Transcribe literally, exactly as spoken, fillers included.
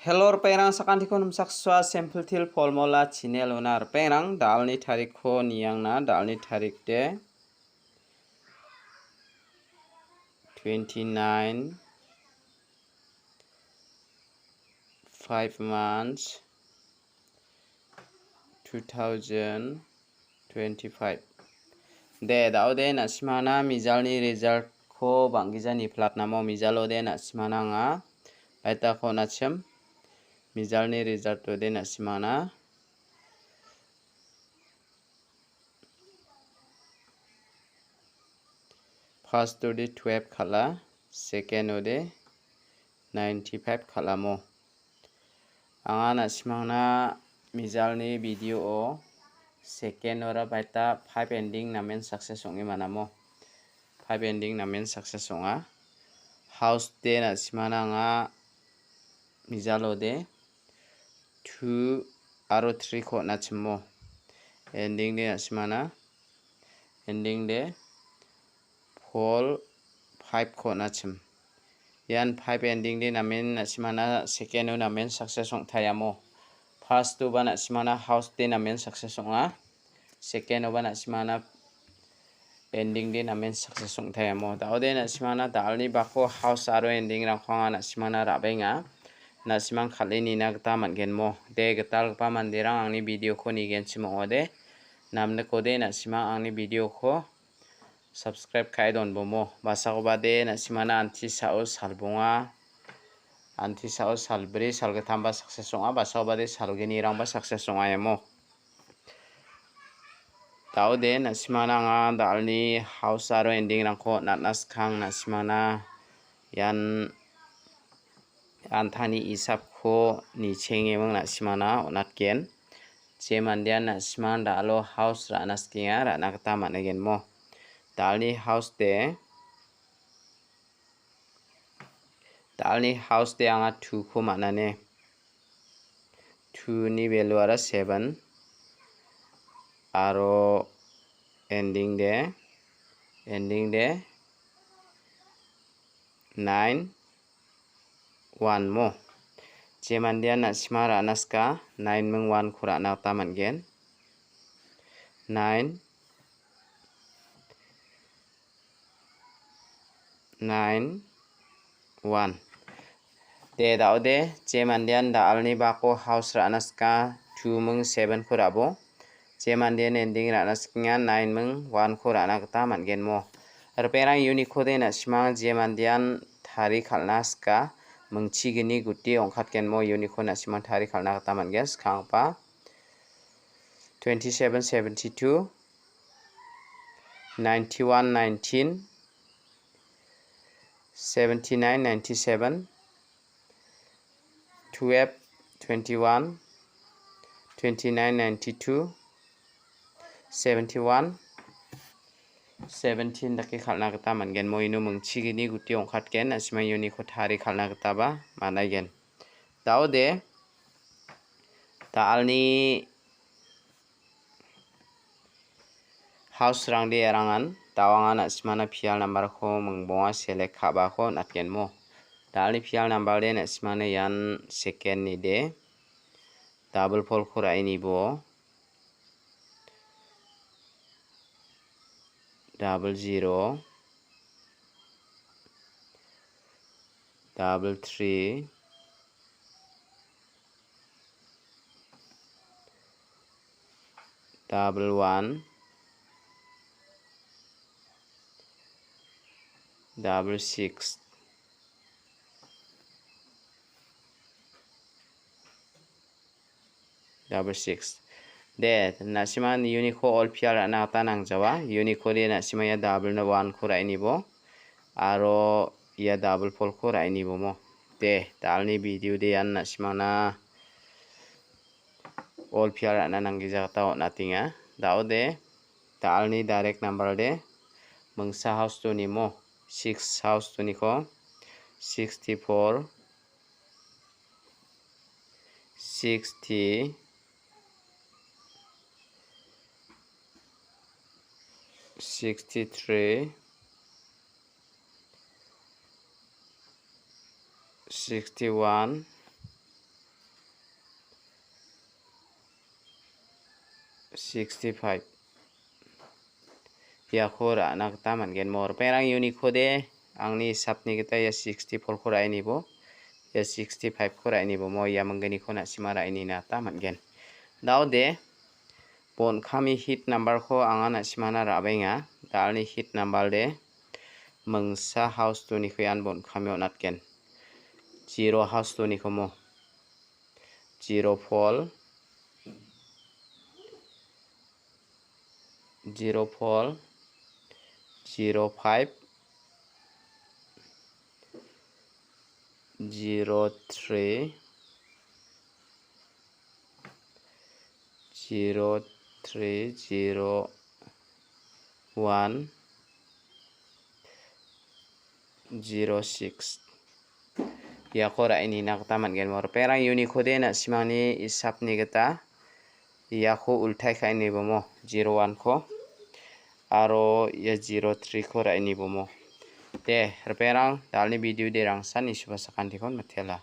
Hello, ripengrang, sakantikon nimsaksua Simple Teer Formula channel-ona. Ripengrang, da·alni tarikko niangna, da·alni tarik de twenty-nine, five months, two thousand twenty-five. De, da·ode na·simana mijalni result-ko bang·gija niplatnamo, mijalo de na·simana anga baitako nachim. Mijalni result-o de na·simana first-o de twelve kal·a, second-o de ninety-five kal·amo. Anga na·simangna mijalni video-o second-ora baita five ending namen success ong·e manamo. Five ending namen success ong·a. House de na·simana anga mijalo de two aro three-ko on·achimo. Ending de na·simana ending de four, five-ko on·achim. Ian five ending de namen na·simana second-o namen success ong·taiamo. First-oba na·simana house de namen success ong·a. Second-oba na·simana ending de namen success ong·taiamo. Da·ode na·simana da·alni bako house aro ending-rangko anga na·simana ra·benga. Na·simang kal·e nina gita man·genmo. De, gitalgipa manderang angni video-ko nigenchim ong·ode. Namnikode na·simang angni video-ko subscribe ka·e donbomo. Basakoba de na·simana anti sao salbonga, anti sao salbri, salgittamba success ong·a, basakoba de salgnirangba success ong·a iamo. Da·ode na·simana anga da·alni house aro ending-rangko on·atna skang na·simana ian antani isapko nichengeming na·simana on·atgen. Je mandean na·siman da·alo house ra·na sikenga, ra·na gita man·agenmo. Da·alni house de, da·alni house de anga two-ko man·ane. Two-ni value-ara seven. Aro ending de, ending de nine, one mo. Je mandean na·sima ra·na sika, nine ming one-ko ra·na gita man·gen. Nine, nine, one. De, da·ode, je mandean da·alni bako house ra·na sika, two ming seven-ko ra·bo. Je mandean ending ra·na sikenga, nine ming one-ko ra·na gita man·genmo. Ripengrang uniko de na·simang je mandean tari kal·na sika, mingchigni guti ong·katgenmo uniko na·simang tari kal·na gita man·gen. Skanggipa twenty-seven seventy-two, ninety-one nineteen, seventy-nine ninety-seven, twelve twenty-one, twenty-nine ninety-two, seventy-one seventeen dake kal·na gita man·gen. Mo ino mingchigni guti ong·katgen, na·sima uniko tari kal·na gitaba man·aigen. Da·ode, da·alni house-rangde erangan, da·o anga na·simana pial number-ko mingbonga select ka·bako on·atgenmo. Da·alni pial number-de na·simana ian second-ni de, double four-ko ra·e nibo. Double zero, double three, double one, double six. Double six. De, na·sima uniko all pial ra·na gita nangjawa. Uniko de na·sima ia double no one-ko ra·e nibo. Aro ia double four-ko ra·e nibo mo. De, da·alni video de ian na·simana all pial ra·na nanggija gita on·atenga. Da·ode, da·alni direct number de mingsa house-onimo, six house-oniko, sixty-four, sixty, sixty-three, sixty-one, sixty-five. Iako ra·na gita man·gen mo. Ripengrang uniko de angni hisapni gita ia sixty-four-ko ra·e nibo, ia sixty-five-ko ra·e nibo mo, ia mingginiko na·sima ra·e nina gita man·gen. Daode bon·kami hit number-ko anga na·simana ra·benga. Dalni hit number de mingsa house two-niko ian bon·kami on·atgen. Zero house two-niko mo. Zero four, zero four, zero five, zero three, zero three, zero one, zero six. Iako ra·e nina gita man·gen mo. Ripengrang uniko de na·simangni hisapni gita iako ultai ka·e nibo mo, zero one-ko aro ia zero three-ko ra·e nibo mo. De, ripengrang, dalni video de rangsan isuba sakantikon matela.